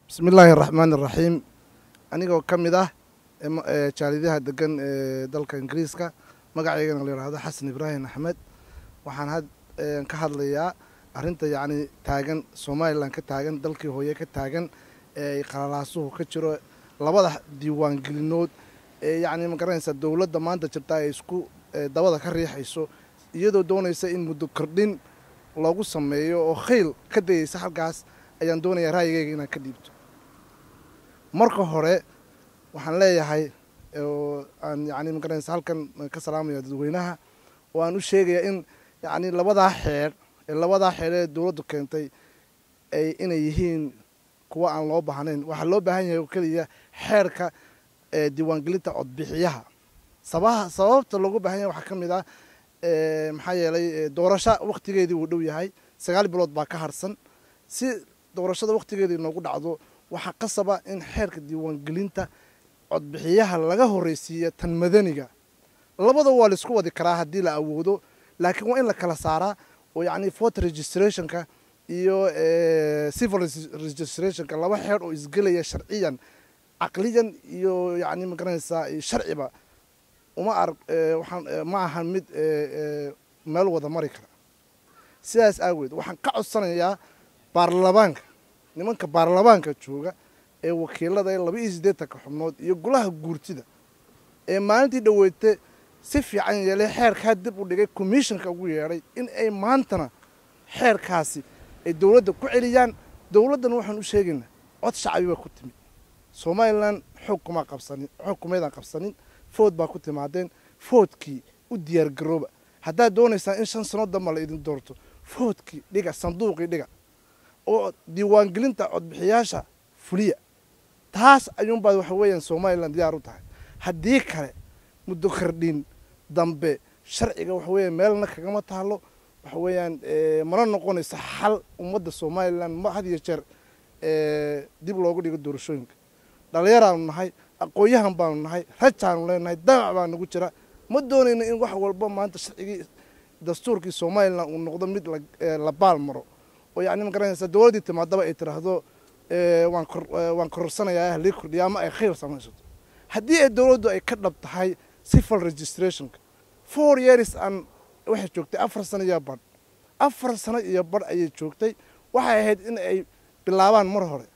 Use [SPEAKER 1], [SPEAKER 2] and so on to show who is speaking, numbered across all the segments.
[SPEAKER 1] Bismi illaahi araxmaan iraxiim. Anigoo ka mid ah jaalidaha degan ee dalka Ingiriiska, magacaygana la yidhaahdo Xasan Ibraahim Axmed, waxaan had ka hadlayaa arrinta yacni taagan Somalilan ka taagan, dalkii hooye ka taagan, ee qalalaasuhu ka jiro, labada diiwaangelinood ee yacni ma garanaysaa dowladda maanta jirta ay isku dabada ka riixayso, iyadoo doonaysa in muddo kordhin loogu sameeyo oo khayl ka dayeysa. Halkaas ayaan doonayaa ra'yigayga inaan ka dhiibto. Marka hore waxaan leeyahay oo aan yacni ma garanaysa halkan ka salaamaya dadweynaha oo aan u sheegaya in yacni labadaa xeer ee dowladdu keentay ay inay yihiin kuwa aan loo baahnayn. Waxaa loo baahan yahay oo keliya xeerka diiwaangelinta codbixiyaha. Sababta loogu baahan yahay waxaa ka mid ah, maxaa yeelay doorasho wakhtigeedii wuu dhow yahay, 9 bilood baa ka harsan. Si doorashada wakhtigeedii inoogu dhacdo, waxaa qasaba in xeerka diiwaangelinta codbixiyaha laga horreysiiya tan madaniga. Labada waa laisku wadi karaa haddii la awoodo, laakiin waa in la kala saaraa oo yacni voter registrationka iyo civil registrationka laba xeer oo isgelaya sharciyan, caqliyan iyo yacni ma garanaysaa sharciba uma arag. Waxaan ma ahan mid meel wada mari kara. Sidaas aageed waxaan ka codsanayaa baarlamaanka, nimanka baarlamaanka jooga ee wakiilada ee 82-ka xubnood iyo golaha guurtida ee maalintii dhaweyte si fiican yeelay, xeerkaa dib u dhigay, commissionka ugu yeedhay, in ay maantana xeerkaasi ay dowladda ku celiyaan. Dowladdana waxaan u sheegaynaa, cod shacbi baa ku timid Somalilan, xoog kuma qabsanin, xoog kumaydaan qabsanin, vote baa ku timaadeen. Votekii u diyaargarooba. Haddaad doonaysaan in 5 sano damba la idin doorto, votekii dhiga, sanduuqii dhiga oo diiwaangelinta codbixiyaasha fuliya. Taas ayuunbaad waxa weeyaan Somalilan diyaar u tahay. Haddii kale muddo kordhin dambe sharciga waxa weeyaan meelna kagama taalo, waxa weeyaan mana noqonayso xal ummadda Somalilan. Ma had iyo jeer dib loogu dhigo doorashooyinka. Dhalinyaraanu nahay, aqoon-yahan baanu nahay, rajaanu leenahay, damac baa nagu jira. Ma doonayno in wax walba maanta sharcigii dastuurkii Somalilan uu noqdo mid la baal maro oo yacni ma garanaysa dowladdii timaadaba ay tiraahdo waan kororsanayaa, halii kordhiya, ama ay khayr samaysato. Haddii ay dowladdu ay ka dhab tahay civil registrationka, 4 years aan waxay joogtay, 4 sano iyo badh, 4 sano iyo badh ayay joogtay. Waxay ahayd in ay bilaabaan mar hore.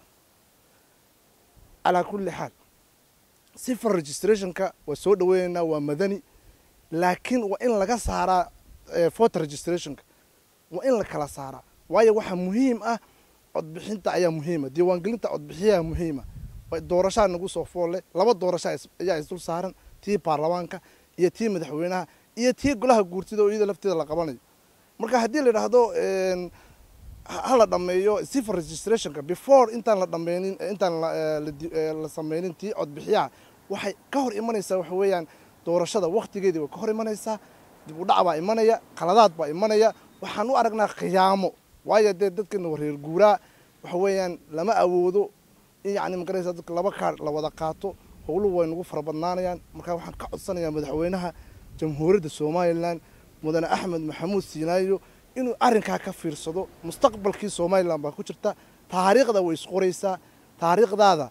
[SPEAKER 1] Calaa kulli xaal, civil registrationka waa soo dhaweynaynaa, waa madani, laakiin waa in laga saaraa voter registrationka, waa in la kala saaraa. Waayo waxaa muhiim ah codbixinta ayaa muhiima, diiwaangelinta codbixiyaha muhiima. Doorashaa nagu soo foolle, laba doorasho ayaa isdul saaran, tii baarlamaanka iyo tii madaxweynaha iyo tii golaha guurtida oo iyada lafteeda la qabanayo. Marka haddii la yidhaahdo ha la dhameeyo civil registrationka before intaan la dhameynin, intaan la sameynin tii codbixiyaha, waxay ka hor imanaysaa waxa weeyaan doorashada waktigeedii way ka hor imanaysaa, dib u dhac baa imanaya, qaladaad baa imanaya. Waxaan u aragnaa khiyaamo, waayo dee dadkana wareer guuraa waxa weeyaan lama awoodo in yacni ma garanaysa dadka laba kaar la wada qaato. Howluhu way nagu fara badnaanayaan. Marka waxaan ka codsanayaa madaxweynaha Jamhuuriyadda Somalilan, Mudane Axmed Maxamuud Siinaayo, inuu arrinkaa ka fiirsado. Mustaqbalkii Somalilan baa ku jirta. Taariikhda way isqoraysaa. Taariikhdaada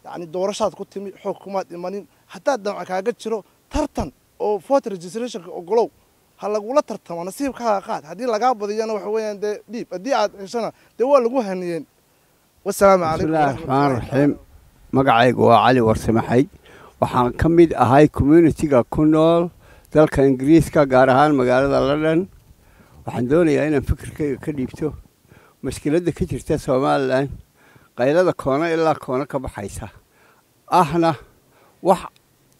[SPEAKER 1] yacni doorashaad ku timi, xoog kumaad imanin. Haddaad damca kaaga jiro tartan oo voter registrationka ogolow, ha lagula tartamo, nasiibkaaga qaad. Haddii lagaa badiyana waxa weeyaan dee dhiib, haddii aad heshana dee waa lagu haniyeen. Wasalaamu calaykum.
[SPEAKER 2] Bismillahi raxmaan raxiim. Magacaygu waa Cali Warsamaxayd. Waxaan ka mid ahay communitiga ku nool dalka Ingiriiska, gaar ahaan magaalada London. Waxaan doonayaa inaan fikirkayga ka dhiibto mashkiladda ka jirta Somalilan, qaylada koona ilaa koona ka baxaysa, ahna wax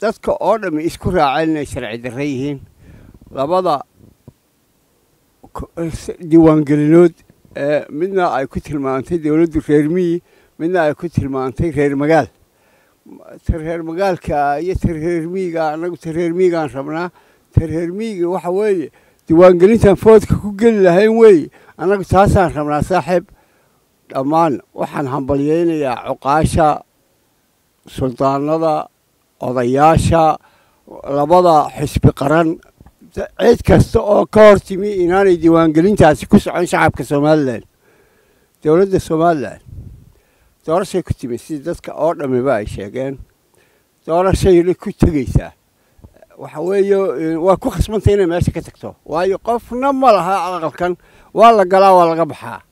[SPEAKER 2] dadka oo dhammi isku raaceen inay sharci darre yihiin labada diiwaangelinood ee midna ay ku tilmaantay dowladdu reer miyi, midna ay ku tilmaantay reer magaal. Ta reer magaalka iyo ta reer miyiga, annagu ta reer miyigaan rabnaa. Ta reer miyiga waxa weeye diiwaangelintaan voteka ku geli lahayn weeye, annagu taasaan rabnaa. Saaxiib, dhammaan waxaan hambalyeynayaa cuqaasha, suldaanada, odayaasha labada xisbi qaran, cid kasta oo ka hor timi inaanay diiwaangelintaasi ku socon shacabka Somalilan. Dowladda Somalilan Doorashay ku timi, sidii dadka oo dhammiba ay sheegeen, doorashayna ku tegeysaa. Waxa weeye, waa ku khasbantay inay meesha ka tagto, waayo qofna ma laha aqalkan. Waa la galaa, waa laga baxaa.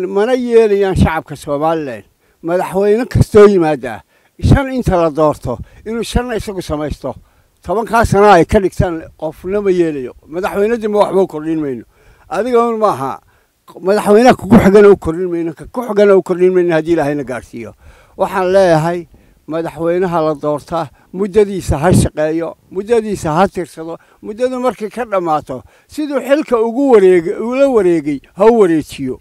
[SPEAKER 2] Mana yeelayaan shacabka Somalilan madaxweyne kastoo yimaadaa shan inta la doorto inuu shanna isagu samaysto, 10-kaa sana ay ka dhigtaan. Qofna ma yeelayo. Madaxweyne dambe waxba u kordhin mayno. Adiga un maaha, madaxweynaha kugu xigana u kordhin mayno, ku xigana u kordhin mayno haddii Ilaahayna gaadhsiiyo. Waxaan leeyahay, madaxweynaha la doortaa muddadiisa ha shaqeeyo, muddadiisa ha tirsado. Muddadu markay ka dhammaato, siduu xilka ugu wareegay ula wareegay ha u wareejiyo.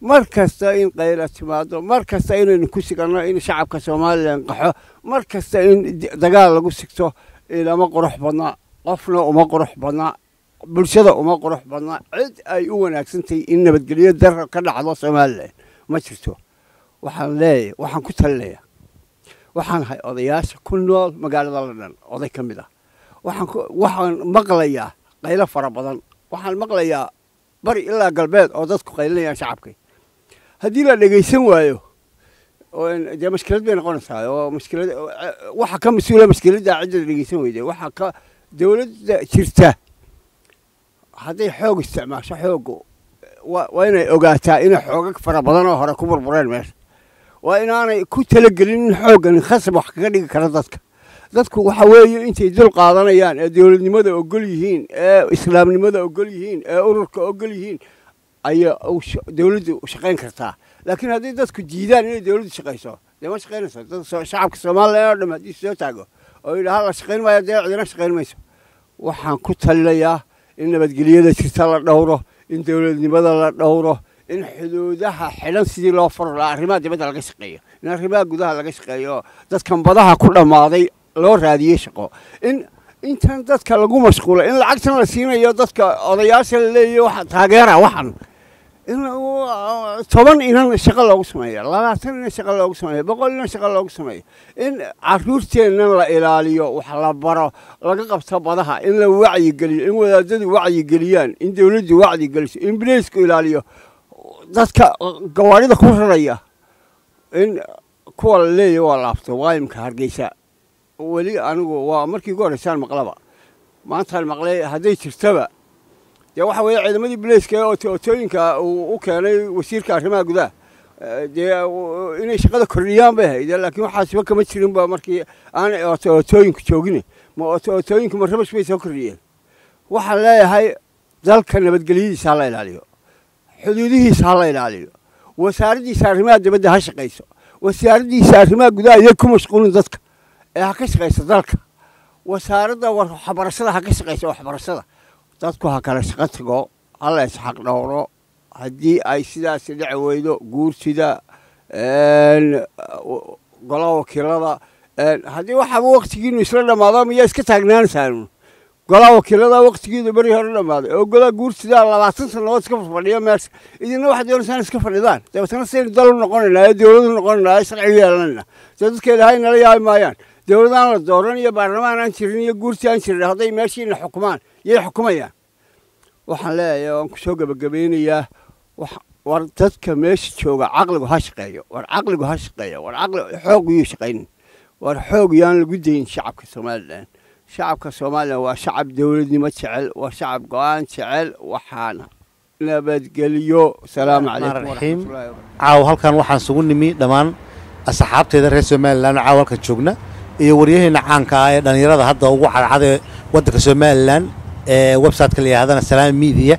[SPEAKER 2] Mar kasta in qayla timaado, mar kasta inaynu ku siganno in shacabka Somalilan qaxo, mar kasta in dagaal lagu sigto, ilama qurux badna. Qofna uma qurux badna, bulshada uma qurux badna. Cid ay u wanaagsantahay in nabadgelyo daro ka dhacdo Somalilan ma jirto. Waxaan leeyahay, waxaan ku talinaya, waxaan ahay odayaasha ku nool magaalada London, oday ka mid ah. Waxaan maqlayaa qaylo fara badan. Waxaan maqlayaa bari ilaa galbeed oo dadku qaylinayaan. Shacabkay haddii la dhegaysan waayo, dee mashkilad bay noqonaysaa. Oo mashkilad waxa ka mas-uula mashkiladda cidda dhegaysan weyday. Waxa ka dowladda jirta hadday xoog isticmaasho, xooggu waa inay ogaataa inay xoogag fara badan oo hore ku burbureen meesha. Waa inaanay ku talagelin in xooggan khasab wax kaga dhigi kara dadka. Dadku waxa weeye intay dul qaadanayaan ee dowladnimada ogol yihiin, ee islaamnimada ogol yihiin, ee ururka ogol yihiin ayaa dowladdu shaqayn kartaa. Laakiin haddii dadku diidaan inay dowladdu shaqayso, dee ma shaqaynayso. Dad shacabka Soomaaliya oo dham haddii soo taago oo yidhaha la shaqayn maayo, dee cidina shaqayn mayso. Waxaan ku talinayaa in nabadgelyada jirta la dhowro, in dowladnimada la dhowro, in xuduudaha xidhan sidii loo furo lahaa arrimaha dibadda laga shaqeeyo, in arrimaha gudaha laga shaqeeyo, dadkan badaha ku dhammaaday loo raadiyey shaqo, in intan dadka lagu mashquulo, in lacagtan la siinayo dadka odayaasha la leeyahy waxa taageera waxan, in 10 inan shaqo loogu sameeyo, 20 inan shaqo loogu sameeyo, 100 inan shaqo loogu sameeyo, in caruurteennan la ilaaliyo, wax la baro, laga qabto badaha, in la wacyigeliyo, in wadaadadu wacyigeliyaan, in dowladdu wacyigeliso, in bileysku ilaaliyo dadka gawaarida ku raraya, in kuwa la leeyahy waa laabto. Waa imka Hargeysa weli anigu waa markii ugu horreysaan maqlaba, maantaan maqlay. Hadday jirtaba, dee waxa weeye ciidamadii bileyska ee ootooyinka uu u keenay wasiirka arrimaha gudaha, dee inay shaqada kordhiyaan bay ahayd. Laakiin waxaasiba kama jirin ba markii aan ootooyinku joogin. Ma ootooyinku ma rabash bay soo kordhiyeen? Waxaan leeyahay, dalka nabadgelyadiisa ha la ilaaliyo, xuduudihiisa ha la ilaaliyo, wasaaraddiisa arrimaha dibadda ha shaqayso, wasaaraddiisa arrimaha gudaha iyay ku mashquulin dadka ee ha ka shaqayso dalka, wasaaradda waxbarashada ha ka shaqayso waxbarashada. Dadku ha kala shaqo tago, ha la isxaq dhowro. Haddii ay sidaasi dhici weydo, guurtida, golaha wakiilada, haddii waxaaba waktigiinu isla dhammaado, miyaa iska taagnaanaysaan? Golaha wakiilada waktigiidu beri hore dhammaaday oo golaha guurtida 20 sannadood iska fadhiyo meesha, idinna waxaad doonaysaan iska fadhidaan. Dabeetana saynu dal u noqonaynaa ee dowlad u noqonaynaa ee sharci u yeelanayna? Dee dadka Ilaahay nala yaabi maayaan. Dowladaan la dooran iyo baarlamaan aan jirin iyo guurti aan jirin hadday meeshiina xukumaan, yay xukumayaan? Waxaan leeyahay, waan kusoo gebagabeynayaa, war dadka meesha jooga caqligu ha shaqeeyo. War caqligu ha shaqeeyo. War caqli, xoog yuu shaqaynin. War xoog yaan lagu dayin shacabka Somalilan. Shacabka Somalilan waa shacab dowladnimo jecel, waa shacab go-aan jecel. Waxaana nabadgeliyo. Salaamu calaykum waraxmatullahi wabarakatu.
[SPEAKER 3] Caaw halkan waxaan sugu nimi dhammaan asxaabteeda reer Somalilan oo caaw halkan joogna, iyo waryaheena caanka ah ee dhallinyarada hadda ugu cadcad ee waddanka Somalilan ee website-ka la yidhahdana Salaam Media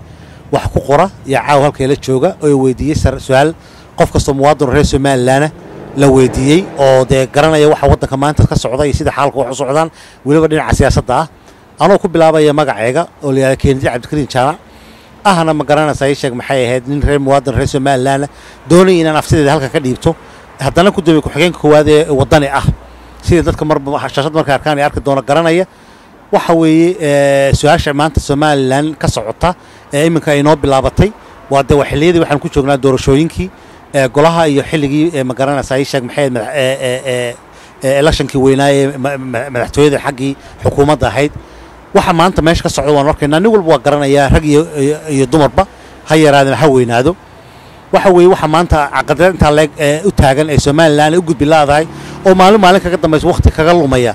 [SPEAKER 3] wax ku qora iyo caaw halkay la jooga oo weydiiyey su-aal qof kastoo muwaadin reer Somalilanah la weydiiyey, oo dee garanaya waxa waddanka maanta ka socda iyo sida xaalka wax u socdaan, weliba dhinaca siyaasadda ah. Anoo ku bilaabaya magacayga oo la yidhahda Kennedy Cabdikariin Jaamac, ahna ma garanaysaa, ii sheeg maxay ahayd, nin reer muwaadin reer Somalilan doonaya inaan afsideeda halkan ka dhiibto, haddana gudoomiye ku-xigeenka koowaad ee Waddani ah, sida dadka marba shaashad markay arkaan ay arki doono garanaya. Waxa weeye, su-aasha maanta Somalilan ka socota ee iminka ay noo bilaabatay waa dee waa xilliyadii waxaan ku joognaa doorashooyinkii golaha iyo xilligii, ma garanaysaa, ii sheeg maxay ahayd, electionkii weynaa ee madaxtooyada xaggii xukuumadda ahayd. Waxa maanta meesha ka socda waan arkaynaa, nin walba waa garanayaa, rag iyo dumarba, ha yaraadeen ha weynaado. Waxa weeye waxa maanta caqabada intaa leeg u taagan ee Somaliland u gudbi laadahay oo maalin maalin kaga dambaysa waqti kaga lumaya,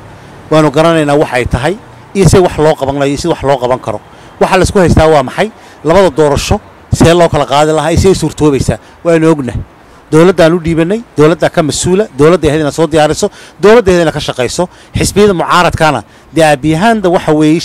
[SPEAKER 3] waanu garanaynaa wax ay tahay iyo si wax loo qabanayo iyo si wax loo qaban karo. Waxa la isku haystaa waa maxay? Labada doorasho see loo kala qaadi lahaa iyo see suurtoobaysaa waanu ognahay. Dowladdaan u dhiibanay, dowladdaa ka mas-uula, dowladda ahayd inaad soo diyaariso, dowladda ahayd inaad ka shaqayso. Xisbiyada mucaaradkana dee aabiyahaanda waxa weeye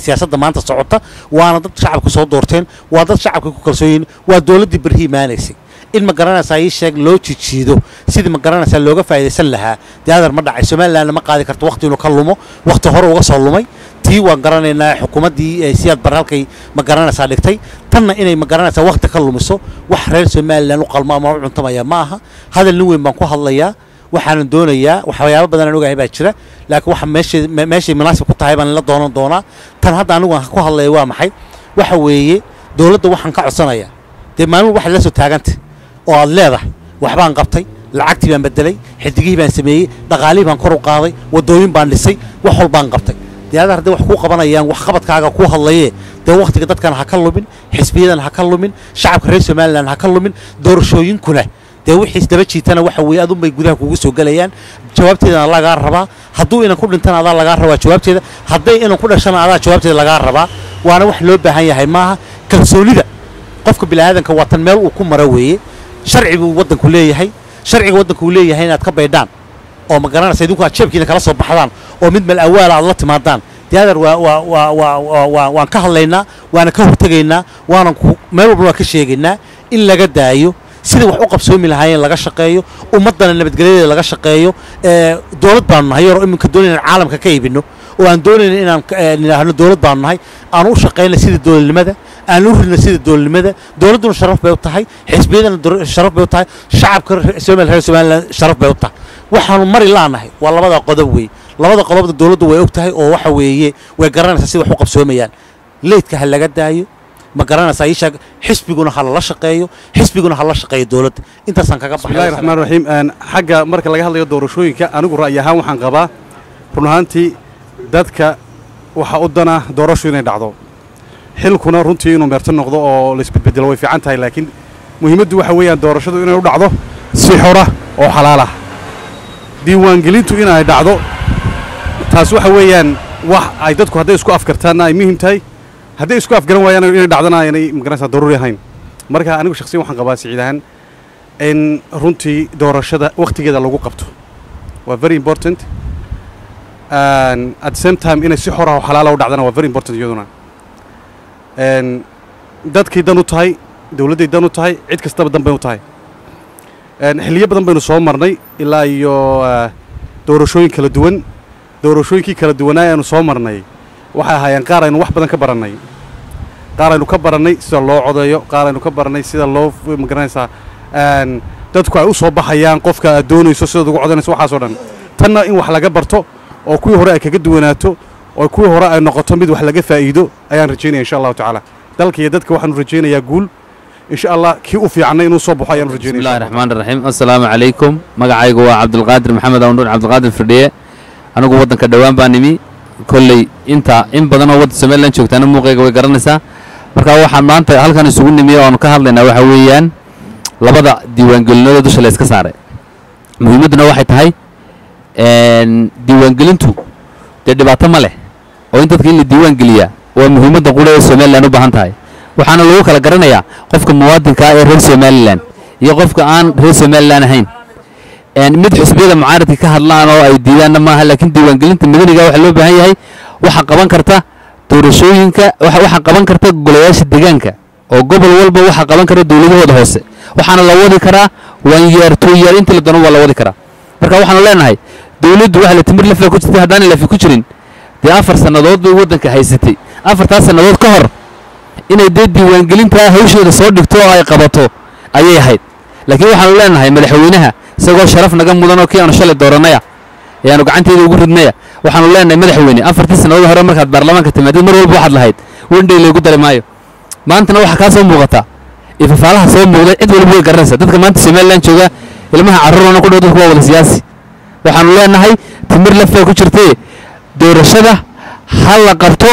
[SPEAKER 3] siyaasadda maanta socota, waana dad shacabka soo doorteen, waa dad shacabka ku kalsoon yihiin, waa dowladdii berri imaanaysay. In ma garanaysaa ii sheeg loo jijiido sidii ma garanaysaa looga faa'idaysan lahaa, dee adar ma dhacay. Somalilandna ma qaadi karto waqti inuu ka lumo, waqti hore uga soo lumay. Tii waan garanaynaa xukuumaddii Siyaad Barre halkay ma garanaysaa dhigtay, tanna inay ma garanaysaa waqti ka lumiso wax reer Somaliland u qalmo ama u cuntamaya ma aha. Hadal nin weyn baan ku hadlayaa, waxaanan doonayaa waxyaabo badan aan ogahay baa jira, laakiin waxa meeshay munaasib ku tahay baan la doonan doonaa. Tan hadda anigu aan ku hadlaya waa maxay? Waxa weeye dowladda waxaan ka codsanayaa, dee maalin waxaad la soo taagantay oo aad leedahay waxbaan qabtay, lacagtii baan bedelay, xidigihii baan sameeyey, dhaqaalihii baan kor u qaaday, waddooyin baan dhisay, wax walbaan qabtay. Dee adar hadday wax kuu qabanayaan wax qabadkaaga kuu hadlayee, dee waqtiga dadkan ha ka lumin, xisbiyadan ha ka lumin, shacabka reer Somaliland ha ka lumin. Doorashooyinkuna dee wixii isdaba jiitana waxa weeye adunbay gudaha kugu soo gelayaan, jawaabteedana lagaa rabaa. Hadduu inan ku dhintana adaa lagaa rabaa jawaabteeda, hadday inan ku dhashana adaa jawaabteeda lagaa rabaa. Waana wax loo baahan yahay maaha. Kalsoonida qofka bini'aadanka waa tan meel uu ku maro weeye. Sharci buu waddanku leeyahay, sharciga waddanku uu leeyahay inaad ka baydhaan oo ma garanaysa idinku aad jeebkiina kala soo baxdaan oo mid meel awaala aad la timaadaan, dee adar waa waa waa waa waa waa waan ka hadlaynaa, waana ka hortegaynaa, waanan ku meel walba waan ka sheegaynaa in laga daayo sidai wax u qabsoomi lahaayeen laga shaqeeyo, ummaddana nabadgelyadeeda laga shaqeeyo. Dowlad baanu nahay yaroo iminka doonayna inaan caalamka ka iibino oo aan doonayna inaan nidhaahno dowlad baanu nahay, aan u shaqayna sida dowladnimada, aan u ridno sida dowladnimada. Dowladduna sharaf bay u tahay, xisbiyadana sharaf bay u tahay, shacabka reer Somaliland sharaf bay u tahay. Waxaanu mari laanahay waa labada qodob weeye. Labada qodobna dowladdu way og tahay oo waxa weeye way garanaysaa sida wax u qabsoomayaan. Leydka ha laga daayo, ma garanaysaa ii sheeg, xisbiguna ha lala shaqeeyo, xisbiguna ha la shaqeeyo dowladda. Intaasaan kaga baxay.
[SPEAKER 4] Bismillahi raxmaan raxiim. Xagga marka laga hadlayo doorashooyinka, anigu ra'yi ahaan waxaan qabaa run ahaantii dadka waxa u dana doorashu inay dhacdo, xilkuna runtii inuu meerto noqdo oo la isbedbedelo way fiican tahay, laakiin muhiimaddu waxa weeyaan doorashadu inay u dhacdo si xora oo xalaal ah, diiwaangelintu inay dhacdo. Taas waxa weeyaan wax ay dadku hadday isku afkartaanna ay muhiim tahay, hadday isku afgaran waayaan inay dhacdana aynay magaranaysaa daruuri ahayn. Marka anigu shakhsiyan waxaan qabaa siciid ahaan in runtii doorashada wakhtigeeda lagu qabto waa very important, and at the same time inay si xor ah oo xalaala u dhacdana waa very important iyaduna. Dadkay dan u tahay, dowladday dan u tahay, cid kastaba dan bay u tahay. Xilliyo badan baynu soo marnay ilaa iyo doorashooyin kala duwan. Doorashooyinkii kala duwanaa aynu soo marnay waxay ahaayeen qaar aynu wax badan ka barannay, qaar aynu ka barannay sida loo codeeyo, qaar aynu ka barannay sida loo magaranaysaa dadku ay u soo baxayaan, qofka aad doonayso sidaad ugu codanayso, waxaasoo dhan. Tanna in wax laga barto oo kuwii hore ay kaga duwanaato oo kuwii hore ay noqoto mid wax laga faa'iido ayaan rajaynaya insha Allahu tacaala. Dalka iyo dadka waxaanu rajaynayaa guul insha Allah, kii u fiicnay inuu soo baxo ayaanu rajaynaya.
[SPEAKER 5] Bismillahi raxmaan raxiim. Assalaamu calaykum. Magacaygu waa Cabdulqaadir Maxamed Awndhun, Cabdulqaadir Fidhiye. Anigu waddanka dhowaan baa nimi, kolley inta in badan oo wadda Somaliland joogtaana muuqayga way garanaysaa. Marka waxaan maanta halkan isugu nimi oo aanu ka hadlaynaa waxa weeyaan labada diiwaangelinooda dusha la iska saaray. Muhiimadduna waxay tahay diiwaangelintu dee dhibaato ma leh oo in dadka in la diiwaan geliyaa waa muhiimadda qura ee Somaliland u baahan tahay. Waxaana lagu kala garanayaa qofka muwaadinka ah ee reer Somaliland iyo qofka aan reer Somaliland ahayn. Mid xisbiyada mucaaradka ka hadlaan oo ay diidaanna maaha, laakiin diiwaangelinta madaniga waxa loo baahan yahay waxa qaban karta doorashooyinka, waxa qaban karta golayaasha deegaanka oo gobol walba waxa qaban kara dowladahooda hoose, waxaana la wadi karaa 1 year, 2 year, intii la doono waa la wadi karaa. Marka waxaanu leenahay dowladdu waxa la timir lafa ku jirtay, haddaanay lafi ku jirin dee 4 sannadood bay waddanka haysatay. 4taas sannadood ka hor inay dee diiwaangelintaa hawsheeda soo dhigto oo ay qabato ayay ahayd. Laakiin waxaanu leenahay madaxweynaha isagoo sharaf naga mudan oo kii aanu shalay dooranaya ee aanu gacanteeda ugu ridnaya, waxaanu leenahay madaxweyne, 4tii sannadood hore markaad baarlamaanka timaadid mar walba waxaad lahayd wendhay laygu dari maayo. Maantana waxaa kaa soo muuqata ifafaalaha soo muuqday, cid walba way garanaysaa. Dadka maanta Somaliland jooga ilmaha carruurana ku dhow dadku waa wada siyaasi. Waxaanu leenahay timir lafaa ku jirtee doorashada ha la qabto,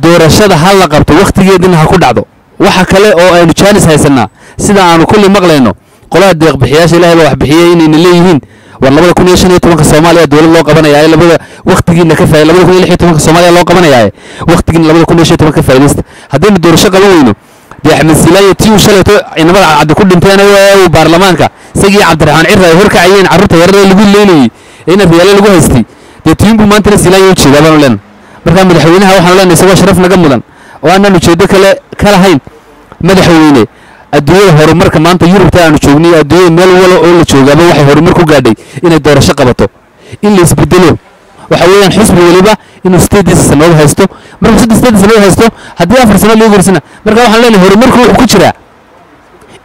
[SPEAKER 5] doorashada ha la qabto, wakhtigeedina ha ku dhacdo. Waxa kale oo aynu jaanis haysanaa, sida aanu kulli maqlayno qolaha deeqbixiyaasha, Ilahay baa wax bixiyey, inayna leeyihiin war 2015-ka Soomaaliya dowlad loo qabanaya, labada waqtigiina ka faa'iida, 2016-ka Soomaaliya loo qabanaya, waqtigiina 2015 ka faa'iidaysta. Haddaynu doorasho qaban weyno, dee Axmed Silaayo tii uu shalayto ciidamada cadcaddi ku dhinteen uu baarlamaanka isagii Cabdiraxmaan Cirra ay horkacayeen, carruurta yarada lagu leynayey ina riyaale lagu haystay, dee tiinbuu maantana Silaayo u jeedaa baanu leenahay. Marka madaxweynaha waxaanu leenahay, isagoo sharaf naga mudan oo aanan ujeedo kale ka lahayn, madaxweyne, adduunyada horumarka maanta Yurubta aanu joognay, adduunyada meel walo oo la joogaaba waxay horumar ku gaadhay inay doorasho qabato, in la isbedelo. Waxa weeyaan xisbi waliba inuu 8-diisa sannadood haysto. Markuu 8-diisa sannadood haysto, haddii 4 sannadood lagu gorsana, marka waxaan leenahay horumarku wuxuu ku jiraa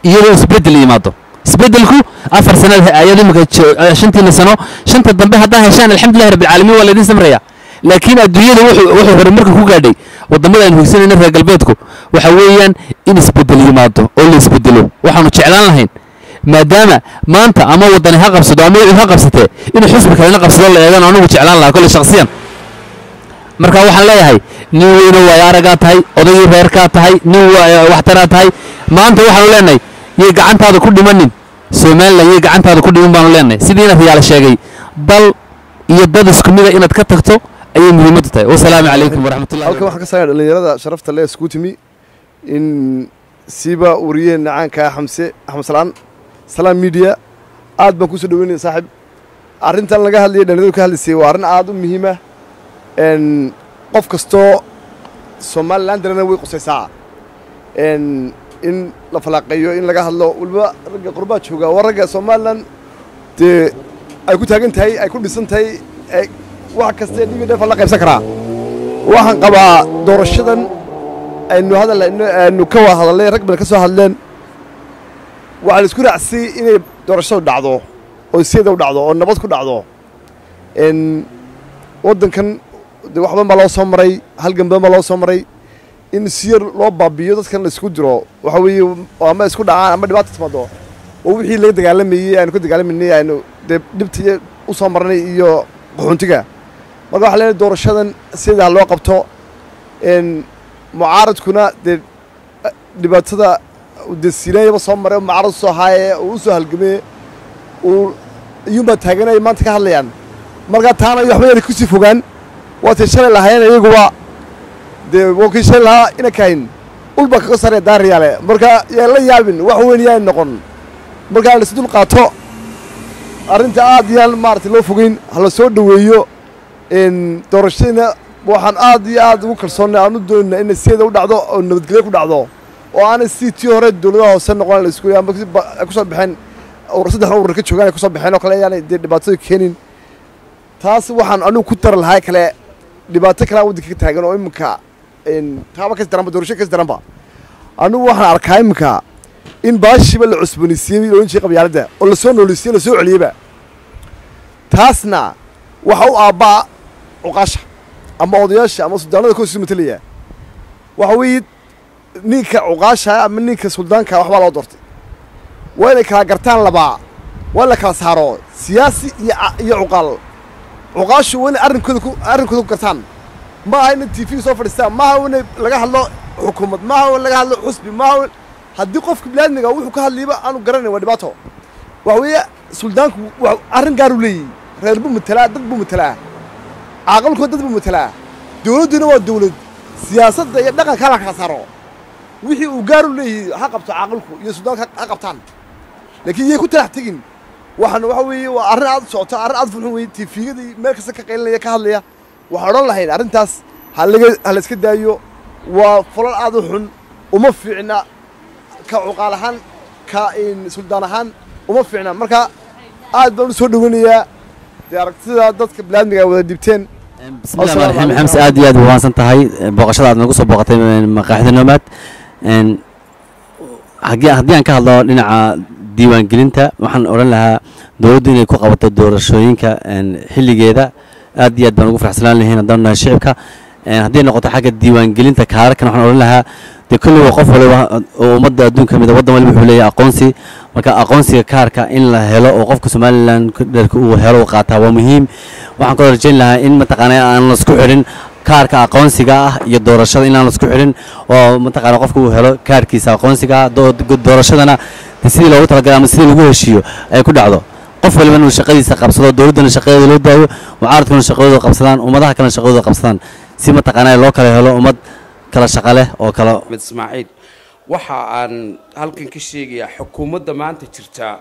[SPEAKER 5] iyadoo isbedel yimaado. Isbedelku 4 sanad ayaad imika shantiina sano, shanta dambe haddaa heshaan, alxamdulillahi rabbilcaalamiin, waa laydin samraya. Laakiin adduunyada wuxuu horumarka ku gaadhay, waddamada aynu higsanayna reer galbeedku, waxa weeyaan in isbedel yimaado oo la isbedelo. Waxaanu jeclaan lahayn, maadaama maanta ama waddani ha qabsado ama wuxuu ha qabsatee, inuu xisbi kalena qabsado la eegano anugu jeclaan lahaa kolle shakhsiyan. Marka waxaan leeyahay, nin weyno waayo aragaa tahay, odaygii reerkaa tahay, nin waxtaraa tahay, maanta waxaanu leenahay yay gacantaada ku dhimanin Somaliland, yay gacantaada ku dhiman baanu leenahay. Sidiina Riyaal sheegay, dal iyo dad isku mida inaad ka tagto ayay muhiimaddu tahay. Wasalaamu calaykum waraxmatullahi.
[SPEAKER 6] Halkan waxaan ka saaraya dhalinyarada sharafta leh isku timi, in siiba wariyaheenna caanka ah Xamse Axmed Salaan, Salaam Media, aad baan kusoo dhaweynaya saaxib. Arrintan laga hadlayay, dhalinyaradu ka hadlaysay, waa arrin aad u muhiima, qof kastoo Somaliland darana way qusaysaa in la falaaqeeyo, in laga hadlo. Waliba ragga qurbaa jooga waa ragga Somaliland dee ay ku taagan tahay, ay ku dhisan tahay, wax kasta dhibi dheefa la qaybsan karaa. Waxaan qabaa doorashadan aynu hadal aynu ka wada hadalnay, rag badan ka soo hadleen, waxaa la isku raacsiyey inay doorashadu dhacdo oo sideeda u dhacdo oo nabad ku dhacdo. Waddankan de wax badan baa loo soo maray, halgan badan baa loo soo maray. In si yar loo baabi'iyo, dadkan la isku diro, waxa weeye ama isku dhacaan ama dhibaata timaado oo wixii laga dagaalamayey aynu ka dagaalamanay, aynu dee dhibta u soo marnay iyo qaxoontiga. Marka waxaa leenahay doorashadan sidaa loo qabto. Mucaaradkuna dee dhibaatada dee Silaayaba soo maray oo mucaarad soo haaye oo u soo halgameye uu iyuunbaa taaganaya maanta ka hadlayaan. Marka taana iyo waxba yana kusii fogaan, waatay shalay lahaayeen iyaguba dee waa kii shalay lahaa ina kahayn ulbaa kaga saraya Daariyaale. Marka yaan la yaabin, wax weyn yaan noqon. Marka la is dul qaato arrinta, aad yaan maaragtay loo fogeyn, ha la soo dhoweeyo doorashadina. Waxaan aad iyo aad ugu kalsoonnay, aan u doonayna inay sideeda u dhacdo oo nabadgelyo ku dhacdo oo aanay sidii tii hore dowladaha hoose noqon, la isku ama ay ku soo baxeen saddexda urur ka joogaan ay ku soo baxeen oo kale, ayaanay dee dhibaatada keenin. Taas waxaan anigu ku dari lahaa kale, dhibaato kale aan waddanka ka taagan oo iminka taaba kasi daranba, doorasho kasi daranba. Anigu waxaan arkaa iminka in baashiiba la cusboonaysiiyey la odhan jiray qabyaaladda oo lasoo noolisiiyey, lasoo celiyeyba. Taasna waxa u aabbaa cuqaasha ama odayaasha ama suldaanada koosi matalaya. Waxa weeye ninka cuqaasha ama ninka suldaanka waxbaa loo doortay, waa inay kala gartaan labaa, waa in la kala saaro siyaasi iyo cuqaal. Cuqaashu waa inay arrinkooda ku gartaan. Ma aha inay TV soo fadhiistaan, ma aha inay laga hadlo xukuumad, ma aha in laga hadlo xusbi, ma aha. Haddii qofka biniaadmiga wuxuu ka hadlayba aanu garanayn, waa dhibaato. Waxa weeye suldaanku arrin gaar u leeyahy, reer buu matalaa, dad buu matalaa, caaqilkood dad buu matalaa, dowladduna waa dowlad. Siyaasadda iyo dhaqanka hala kala saaro. Wixii uu gaar u leeyahay ha qabto caaqilku iyo suldaanka ha qabtaan, laakiin yay ku talax tegin. Waxaan waxa weeye waa arrin aad u socota, arrin aad fulxun weeye. TV-gada meel kasta ka qaylinaya, ka hadlaya, waxaan odhan lahayn arrintaas ha laga ha la iska daayo. Waa falal aad u xun, uma fiicna ka cuqaal ahaan, ka suldaan ahaan uma fiicna. Marka aad baan u soo dhoweynayaa dee aragtida dadka biniaadmiga ay wada dhibteen.
[SPEAKER 5] Bismillahi rahmaani rahiim. Xamse, aad iyo aad u tahay booqashada aad nagu soo booqatay maqaaxida Nomad. Haddii aan ka hadlo dhinaca diiwaangelinta, waxaan odhan lahaa dowladdu inay ku qabato doorashooyinka xilligeeda aad iyo aad baan ugu faraxsanaan lahayn haddaan nahay shicibka. Hadday noqoto xagga diiwaangelinta kaararkan, waxaan odhan lahaa dee kolley waa qof waliba oo ummadda adduunka kamid a, waddan waliba wuxuu leeyahay aqoonsi. Marka aqoonsiga kaarka in la helo oo qofka Somaliland dherka uu helo uu qaataa waa muhiim. Waxaan kaloo rajayn lahaa in mataqaanaa aan laisku xidhin Kaarka aqoonsiga ah iyo doorashada inaan isku xidhin, oo mataqaana qofka uu helo kaarkiisa aqoonsiga ah, doorashadana sidii loogu talagalay ama sidii lagu heshiiyo ay ku dhacdo, qof waliba inuu shaqadiisa qabsado, dowladdana shaqadeeda loo daayo, mucaaradkuna shaqadooda qabsadaan, ummadaha kalena shaqadooda qabsadaan, si mataqaanaa loo kala helo ummad kala shaqa leh oo kala
[SPEAKER 7] Axmed Ismaaciil. Waxa aan halkan ka sheegayaa xukuumadda maanta jirtaa,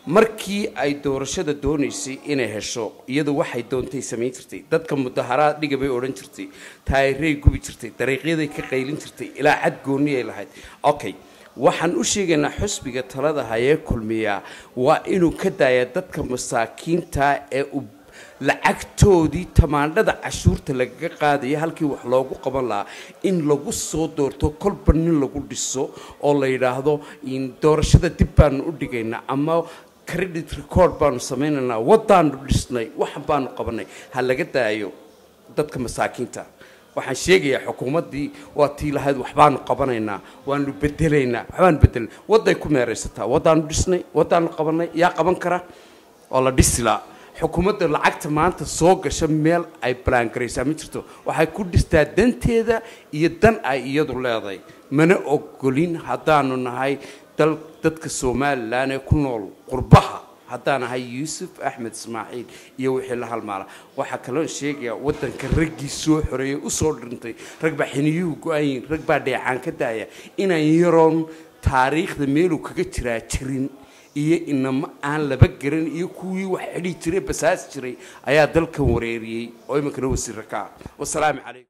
[SPEAKER 7] markii ay doorashada doonaysay inay hesho, iyadu waxay doontay samayn jirtay. Dadka mudaharaad dhiga bay odhan jirtay, taayiray gubi jirtay, dariiqyaday ka qaylin jirtay, ilaa cad goonni ay lahayd. Okay, waxaan u sheegaynaa xusbiga talada hayee Kulmiyaa waa inuu ka daayaa dadka masaakiinta ee uu lacagtoodii tamaandhada cashuurta lagaga qaadaya halkii wax loogu qaban lahaa in lagu soo doorto kolba nin lagu dhiso oo la yidhaahdo in doorashada dib baanu u dhigaynaa ama credit record baanu samaynaynaa, wadaanu dhisnay, wax baanu qabanay. Ha laga daayo dadka masaakiinta. Waxaan sheegayaa xukuumaddii waa tii lahayd waxbaanu qabanaynaa, waanu bedelaynaa, waxbaanu bedelnay. Wadday ku meeraysataa, wadaanu dhisnay, wadaanu qabanay. Yaa qaban kara oo la dhisilaa? Xukuumadda lacagta maanta soo gasha meel ay ballaangaraysaa ma jirto. Waxay ku dhistaa danteeda iyo dan ay iyadu leedahay. Mana ogolin haddaanu nahay dal dadka Somaliland ee ku nool qurbaha, haddaan ahay Yuusuf Axmed Ismaaciil iyo wixii la halmaala. Waxaa kaloo sheegayaa waddanka raggii soo xoreeyey usoo dhintay, rag baa xiniyuhu go-an yihiin, rag baa dheecaan ka daaya, inaan yaroon taariikhda meeluu kaga jiraa jirin iyo inama aan laba garan iyo kuwii wax xidhi jiray, basaasi jiray ayaa dalkan wareeriyey oo iminkana wasiirra ka ah. Wasalaamu calaykum.